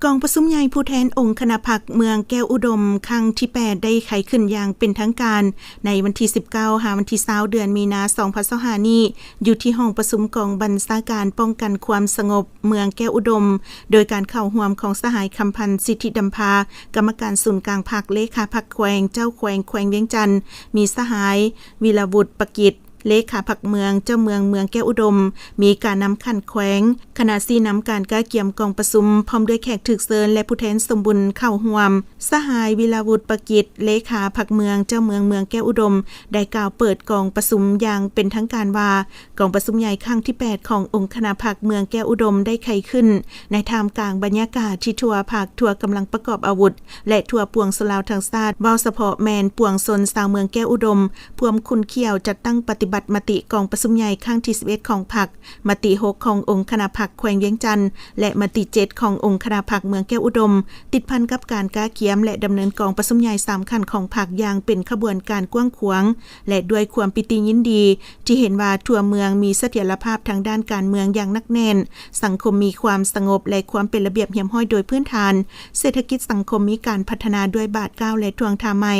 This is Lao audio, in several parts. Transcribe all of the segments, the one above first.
ກອງປະຊຸມໃຫຍ່ຜູ້ແທນອົງຄະນະພັກເມືອງແກ້ວອຸດົມ ຄັ້ງທີແປດ ໄດ້ໄຂຂຶ້ນຢ່າງເປັນທາງການ ໃນວັນທີສິບເກົ້າ ຫາວັນທີຊາວ ເດືອນມີນາ ສອງພັນຊາວຫ້ານີ້ ຢູ່ທີ່ຫ້ອງປະຊຸມກອງບັນຊາການປ້ອງກັນຄວາມສະຫງົບເມືອງແກ້ວອຸດົມ ໂດຍການເຂົ້າຮ່ວມຂອງສະຫາຍ ຄຳພັນ ສິດທິດຳພາ ກຳມະການສູນກາງພັກ, ເລຂາພັກແຂວງ, ເຈົ້າແຂວງແຂວງວຽງຈັນ, ມີສະຫາຍ ວິລະວຸດ ປະກິດ ເລຂາພັກເມືອງ, ເຈົ້າເມືອງເມືອງແກ້ວອຸດົມ, ມີການນຳຂັ້ນແຂວງ, ຄະນະຊີ້ນຳການກະກຽມກອງປະຊຸມ ພ້ອມດ້ວຍແຂກຖືກເຊີນ ແລະ ຜູ້ແທນສົມບູນເຂົ້າຮ່ວມ. ສະຫາຍ ວິລະວຸດ ປະກິດ ເລຂາພັກເມືອງ, ເຈົ້າເມືອງເມືອງແກ້ວອຸດົມ ໄດ້ກ່າວເປີດກອງປະຊຸມຢ່າງເປັນທາງການວ່າ, ກອງປະຊຸມໃຫຍ່ຄັ້ງທີແປດ ຂອງອົງຄະນະພັກເມືອງແກ້ວອຸດົມ ໄດ້ໄຂຂຶ້ນ ໃນທ່າມກາງບັນຍາກາດທີ່ທົ່ວພັກ, ທົ່ວກຳລັງປະກອບອາວຸດ ແລະ ທົ່ວປວງຊົນລາວທັງຊາດ, ເວົ້າສະເພາະແມ່ນປວງຊົນຊາວເມືອງແກ້ວອຸດົມ ພວມຂຸ້ນຂ້ຽວຈັດຕັ້ງປະຕິບັດມະຕິກອງປະຊຸມໃຫຍ່ຄັ້ງທີສິບເອັດ ຂອງພັກ, ມະຕິຫົກ ຂອງອົງຄະນະພັກແຂວງວຽງຈັນ ແລະ ມະຕິເຈັດ ຂອງອົງຄະນະພັກເມືອງແກ້ວອຸດົມ, ຕິດພັນກັບການກະກຽມ ແລະ ດຳເນີນກອງປະຊຸມໃຫຍ່ສາມຂັ້ນຂອງພັກຢ່າງເປັນຂະບວນການກວ້າງຂວາງ ແລະ ດ້ວຍຄວາມປີຕິຍິນດີ ທີ່ເຫັນວ່າທົ່ວເມືອງມີສະຖຽນລະພາບທາງດ້ານການເມືອງຢ່າງໜັກແໜ້ນ, ສັງຄົມມີຄວາມສະຫງົບ ແລະ ຄວາມເປັນລະບຽບຮຽບຮ້ອຍໂດຍພື້ນຖານ, ເສດຖະກິດສັງຄົມມີການພັດທະນາດ້ວຍບາດກ້າວ ແລະ ທ່ວງທ່າໃໝ່,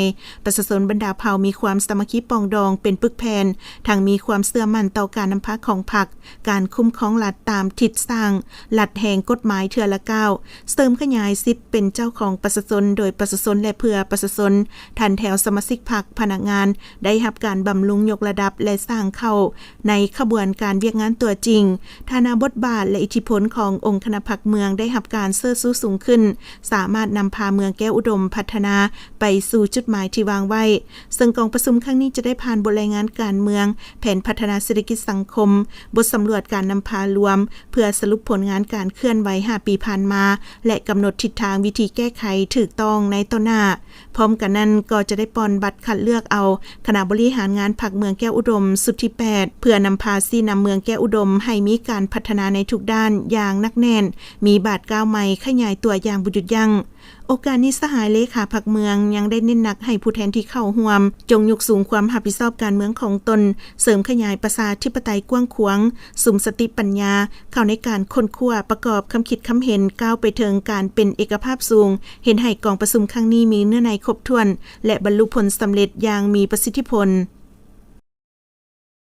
ປະຊາຊົນບັນດາເຜົ່າມີຄວາມສາມັກຄີປອງດອງເປັນປຶກແຜ່ນ, ທັງມີຄວາມເຊື່ອໝັ້ນຕໍ່ການນຳພາຂອງພັກ, ການຄຸ້ມຄອງລັດຕາມທິດສ້າງ, ລັດແຫ່ງກົດໝາຍເທື່ອລະກ້າວ, ເສີມຂະຫຍາຍສິດເປັນເຈົ້າຂອງປະຊາຊົນ ໂດຍປະຊາຊົນ ແລະ ເພື່ອປະຊາຊົນ, ຖັນແຖວສະມາຊິກພັກ, ພະນັກງານ ໄດ້ຮັບການບຳລຸງຍົກລະດັບ ແລະ ສ້າງເຂົ້າໃນຂະບວນການວຽກງານຕົວຈິງ, ຖານະບົດບາດ ແລະ ອິດທິພົນຂອງອົງຄະນະພັກເມືອງໄດ້ຮັບການເຊີດຊູສູງຂຶ້ນ, ສາມາດນຳພາເມືອງແກ້ວອຸດົມພັດທະນາໄປສູ່ຈຸດໝາຍທີ່ວາງໄວ້. ເຊິ່ງກອງປະຊຸມຄັ້ງນີ້ຈະໄດ້ຜ່ານບົດລາຍງານການເມືອງ, ແຜນພັດທະນາເສດຖະກິດສັງຄົມ, ບົດສຳຫຼວດການນຳພາລວມ, ເພື່ອສະຫຼຸບຜົນງານການເຄື່ອນໄຫວຫ້າປີຜ່ານມາ ແລະ ກຳນົດທິດທາງວິທີແກ້ໄຂຖືກຕ້ອງໃນຕໍ່ໜ້າ. ພ້ອມກັນນັ້ນກໍຈະໄດ້ປ່ອນບັດຄັດເລືອກເອົາຄະນະບໍລິຫານງານພັກເມືອງແກ້ວອຸດົມຊຸດທີແປດ ເພື່ອນຳພາຊີ້ນຳເມືອງແກ້ວອຸດົມໃຫ້ມີການພັດທະນາໃນທຸກດ້ານຢ່າງໜັກແໜ້ນ, ມີບາດກ້າວໃໝ່, ຂະຫຍາຍຕົວຢ່າງບໍ່ຢຸດຢັ້ງ. ໂອກາດນີ້ ສະຫາຍເລຂາພັກເມືອງຍັງໄດ້ເນັ້ນໜັກໃຫ້ຜູ້ແທນທີ່ເຂົ້າຮ່ວມ ຈົ່ງຍົກສູງຄວາມຮັບຜິດຊອບການເມືອງຂອງຕົນ, ເສີມຂະຫຍາຍປະຊາທິປະໄຕກວ້າງຂວາງ, ສຸມສະຕິປັນຍາເຂົ້າໃນການຄົ້ນຄວ້າ, ປະກອບຄຳຄິດຄຳເຫັນ, ກ້າວໄປເຖິງການເປັນເອກະພາບສູງ, ເຮັດໃຫ້ກອງປະຊຸມຄັ້ງນີ້ມີເນື້ອໃນຄົບຖ້ວນ ແລະ ບັນລຸຜົນສຳເລັດຢ່າງມີປະສິດທິຜົນ.